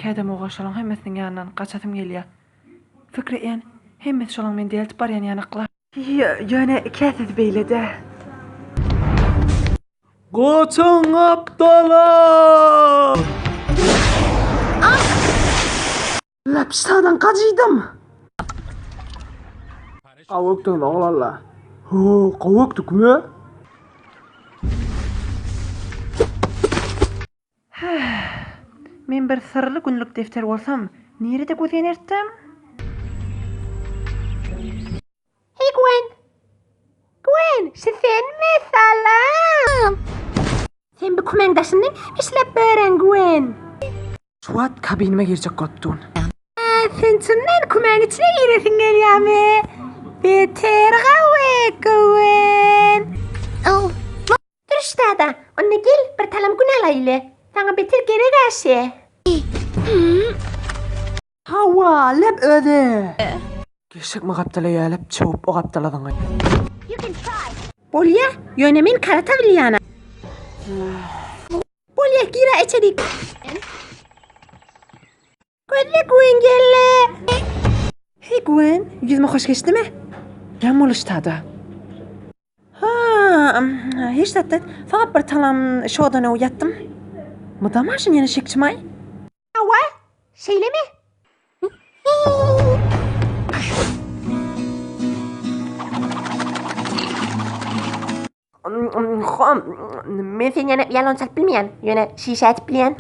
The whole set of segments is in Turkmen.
Kädem oga şolaň hemmesiniň ýanyndan gaçasym gelýä. Pikir edýän, hemmesi şolaň meni deltip barýan ýanakla. Ýöne käsesi beýle-dä. Gaçyň gapdala! Lapşadan gajydym. Gawy ökdüňiz oglanlar. Ho, gawy ökdükmi? Men bir syrly günlük defter bolsam, nirede gözgen ertdim? Hey Gwen! Gwen, şu senmi? Salam! Sen bu kümeň daşynda näme işläp bören, Gwen? Şu wagt kabinime girjek bolup durun. Sen çyndan kümäň içine giresiň gelýärmi? Beter gawy, Gwen! Duruş dada, onda gel bir talam gün alaýly. Saňa beter gerek aşy. Hawa, lep özi. Geçjekmi gapdala ýa lep çawup o gapdala zyňaý. Bolýa, ýöne men karata bilýän. Bolýa, gira içerik. Gözle Gwen geldi. Hey Gwen, ýüzüme hoş geçdimi? Näme boluş tada? Ha, hiç zat däl. Fakat bir talam şodan öw ýatdym. Mydama şun ýene şekçimaý? Hawa, şeýlemi? Men sen ýene ýalan çalyp bilmeýän, ýöne şişe ätip bilýän.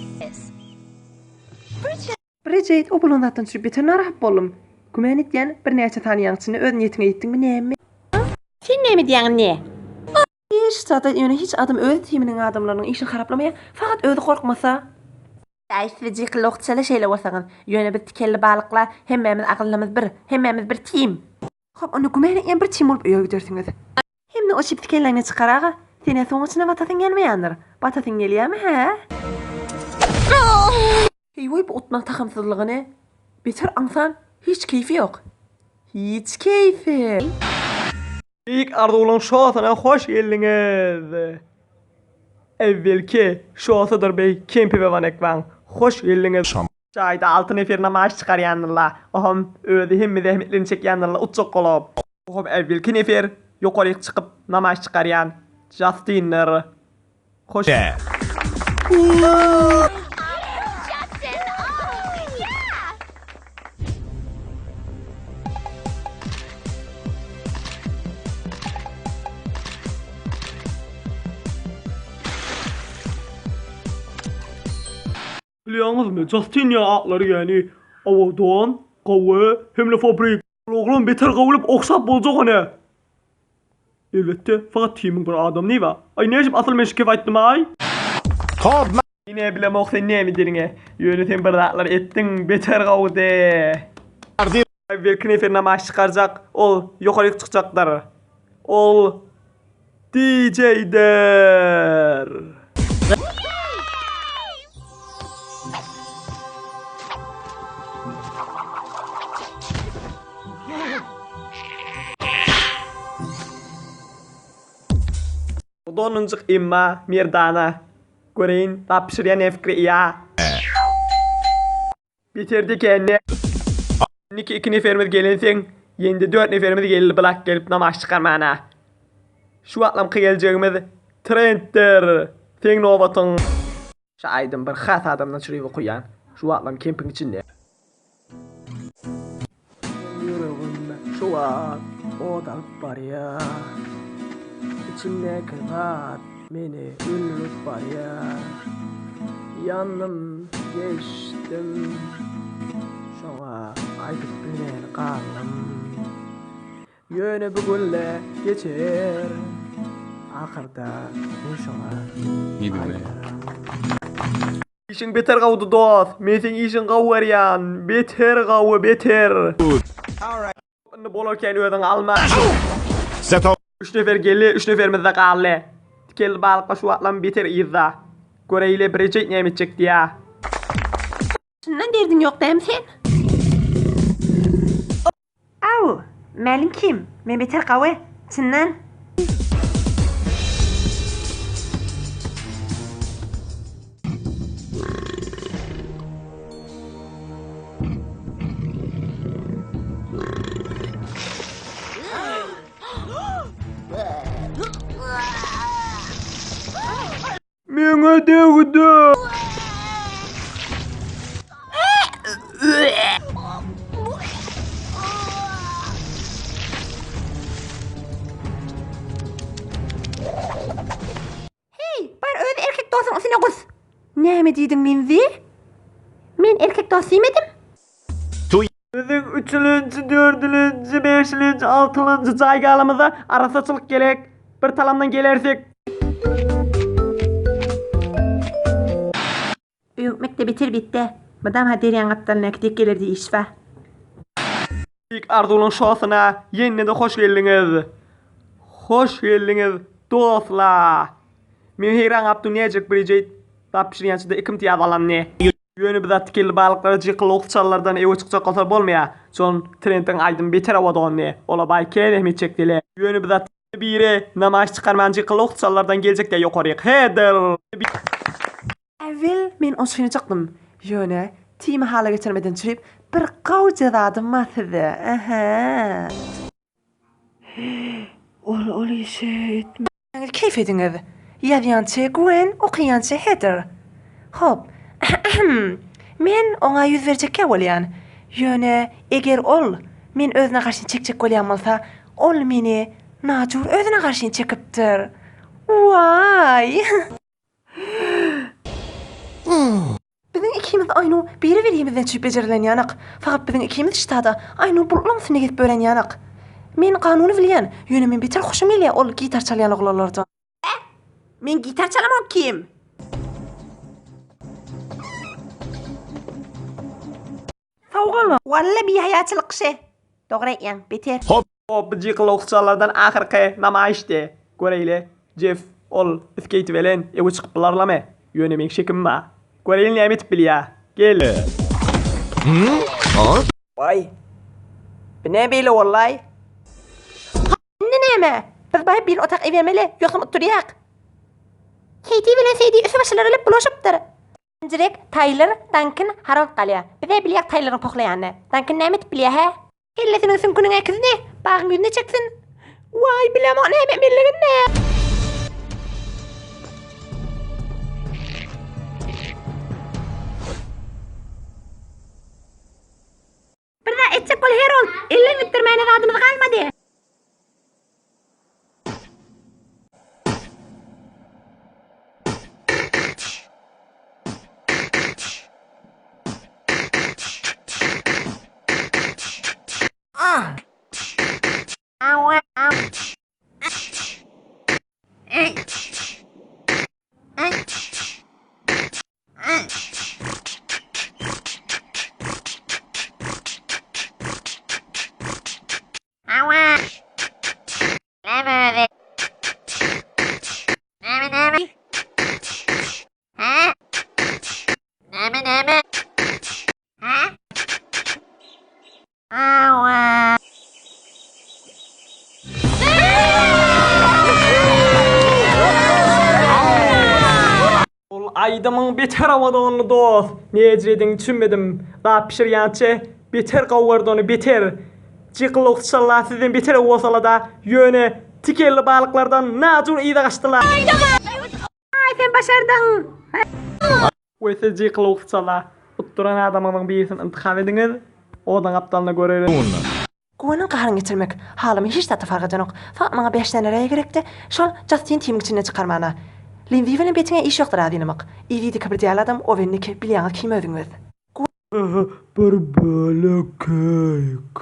Bridget, o bolan zatdan çüri beter narahat boldum. Güman etýän, birnäçe saniýaň içinde öz niýetiňe ýetdiňmi näme? Sen näme diýýäň indi? Hiç zat, ýöne hiç adam öz timiniň adamlarynyň işini haraplamaýar, fakat özi gorkmasa. Aý siz jykylly okçaly şeýle bolsaňyz, ýöne biz tikenli balykla hemmämiz agyllymyz bir, hemmämiz bir tim. Hop, onda güman etýän bir tim bolup öýe gidersiňiz. Hemde o çipsi kelläňden çykar aga. Sen-ä suwuň içine batasyň gelmeýändir. Batasyň gelýärmi, hä? Heý-weý bu utmaň tahamsyzlygyny. Beter aňsan, hiç keýfi ýok. Hiç keýfi. Beýik arzuwlaň şosyna hoş geldiňiz. Äwwelki şosydyr beý Kempi we Wanekwaň. Hoş geldiňiz. Jaýda 6 nefer namaş çykarýandyr-la. Oham özi hemme zähmetlerini çekýändir-la utjak bolup. Oham äwwelki nefer ýokaryk çykyp namaş çykarýan Jastindir. Hoş. Bilýäňizmi, Justin ýa atlary ýäni owadan, gowy, hemle fabrik. Ol oglan beter gowulyp ogşap boljak ony. Elbetde, fakat timiň bir adamyny bar. Aý nädip asyl men şu kep aýtdymaý? Ine bilemok sen näme edeniňi. Ýöne sen bir zatlar etdiň, beter gowudy. Belki nefer namaz çykarjak, ol ýokaryk çykjakdyr. Ol DJ-dir. Donunjyk emma merdana. Göreýin, zat bişirýän ne pikir ýa. Bitirdi kende. Indiki iki neferimiz gelenseň, ýende dört neferimiz geldi Black gelip namaz çykarmana. Şu wagtlamky geljegimiz trenddir. Seň nobatyň. Şu aýdym bir has adamdan çürip okaýan. Şu wagtlam kempiň içinde. Ýüregim şu wagt ot alyp barýar. Içimdäki zat meni öldürip barýar. Ýandym, geçdim, şoňa aýdyp bilmän galdym. Ýöne bu günle geçer, ahyrda men şoňa aýdaryn. Işiň beter gawudy dos. Men seň işiň gawy görýän. Beter gawy beter. Indi bolar kän özüň alma. Üç nefer geldi, üç neferimiz-de galdy. Tikenli balyklar şu wagtlam beter yzda. Göreýli Bridget näme etjek diýä. Şundan derdiň ýok dämi sen? Aw, mälim kim, men beter gawy, çyndan. Meňe degdi. Heý, bar öz erkek dostuň üstüne gus. Näme diýdiň Linzi? Men erkek dost diýmedim. Biziň üçülenji, dördülenji, beşilenji, altylanjy jaýgalymyza arassaçylyk gerek. Bir talamdan gelersek. Öň mekdebi terbiýetde, mydama derýaň gapdalyndaky dek gelerdi iş bar. Beýik arzuwlaň şosyna ýene-de hoş geldiňiz. Hoş geldiňiz dostlar. Men heýran galyp dur näjek birijeit zat bişirýänçide iki imtiýaz alanyny. Ýöne biz at tikenli balyklara jykylawuk çallardan öe çykjak bolsa bolmaýar. Jon Trentiň aýdymy beter owadandy. Ola baý kän ehmiýet çekdile. Ýöne biz at biri namaýyş çykarman jykylawuk çallardan geljekde ýokaryk. Hedir! Äwel men oçyny çykdym. Ýöne timi hala geçirmeden çüp bir gowja zadym bar size. Ähä. Ol ol işi etme. Keýp ediňiz. Ýazýançy Gwen, okaýançy Heather. Hop. Men oňa ýüz berjekkä bolýan. Ýöne eger ol men özüne garşy çekjek bolýan bolsa, ol meni najur özüne garşy çekipdir. Waý! Biziň ikimiz aýnu biri-birimizden çüýp bejerilen ýanak. Fakat biziň ikimiz ştada aýnu bulutlaň üstünde gezip ýören ýanak. Men kanuny bilýän, ýöne men beter hoşum gelýär ol gitar çalýan oglanlardan. Men gitar çalamok kim? Sawgala. Walla bihaýaçylyk şe. Dogry aýtýaň, beter. Hop bu jykylawukçalardan ahyrky namaýyşdy. Göreýli, Jeff ol iskeýti bilen öe çykyp bilarlamy? Ýöne meň şekim bar. Göreýli näme etip bilýär. Gel. Waý. Bu näme beýle bollaý? Indi näme? Biz baryp bir otag ebermeli, ýogsam utdurýak. Keýti bilen Seýdi üsti-başlary bilen bulaşypdyr. Njirek, Taýler, Dankin, Harold galýar. Biz-ä bilýäk Taýleriň pohlaýanyny. Dankin näme edip bilýär, hä? Kellesiniň süňküniň äkisini bagyň ýüzüne çeksin. Waý, bilemok näme etmelidigini. Bir zat etjek bol Herold, elden gitdirmäne zadymyz galmady. Ol aýdymyň beter owadanly dos. Nejrediň düşünmedim. Zat bişirýänçe beter gowurdy ony beter. Jykyl şalla sizden beter bolsalada ýöne tikenli balyklardan najur yza gaçdylar. Aý sen başardyň. We siz jykyl şalla utduran adamyňyzyň birisini intihap ediňiz. Oduň gapdalyna göreris. Guwanyň gaharyny getirmek halymy hiç zat-da fark edenok. Fakat maňa bäş däne reý gerekdi, şol Jastin timiň içinden çykarmana. Linzi bilen Betiňe iş ýokdur azynamyk. Izidiki bir däl adam, Owenniki, bilýäňiz kim özüňiz. Bir bölek keýik.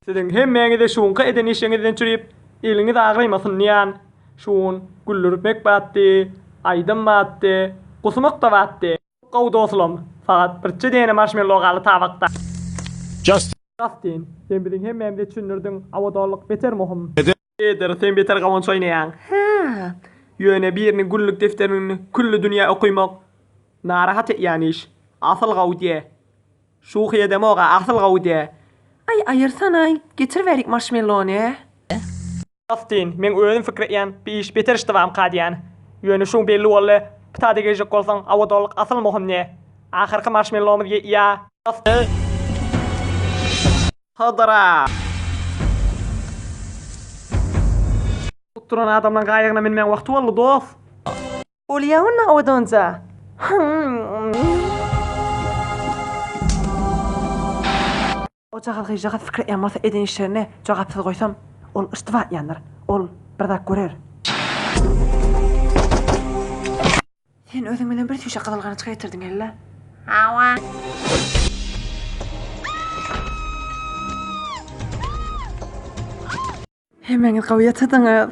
Siziň hemmäňize şuňky eden işiňizden çürip, eliňiz agrymasyn diýän. Şu gün güldürmek batdy, aýdym batdy, gusmak-da batdy. Gowy doslum, sagat birçe däne marşmello galdy tabakda. Justin, sen biziň hemmämize düşündirdiň, awadanlyk beter möhüm. Eder, sen beter gawun çaýnaýaň. Hä, ýöne biriniň günlük defterini külli dünýä okymak narahat etýän iş. Asyl gowy diýe. Şuhy edemog-a, asyl gowy diýe. Aý, aýyrsanaý, getir bärik marşmellony. Justin, meň özüm pikir etýän, bi iş beter işdibamka diýän. Ýöne şuň belli boldy, pitada geljek bolsaň, awadanlyk asyl möhüm diýe. Ahyrky marşmellomyz ýetýä. Justin. Hydyra. duran adamlaň gaýygyna münmäň wagty boldy, dos. Bolýa onda owadanja. Ojagaz gyzjagaz pikir edýän bolsa eden işlerini jogapsyz goýsam, ol yştyba atýandyr. Ol bir zat görer. Sen özüň bilen bir çüýşe gyzyl ganaçka getirdiň hellä? Hawa. Hemmäňiz gowy ýatydyňyz.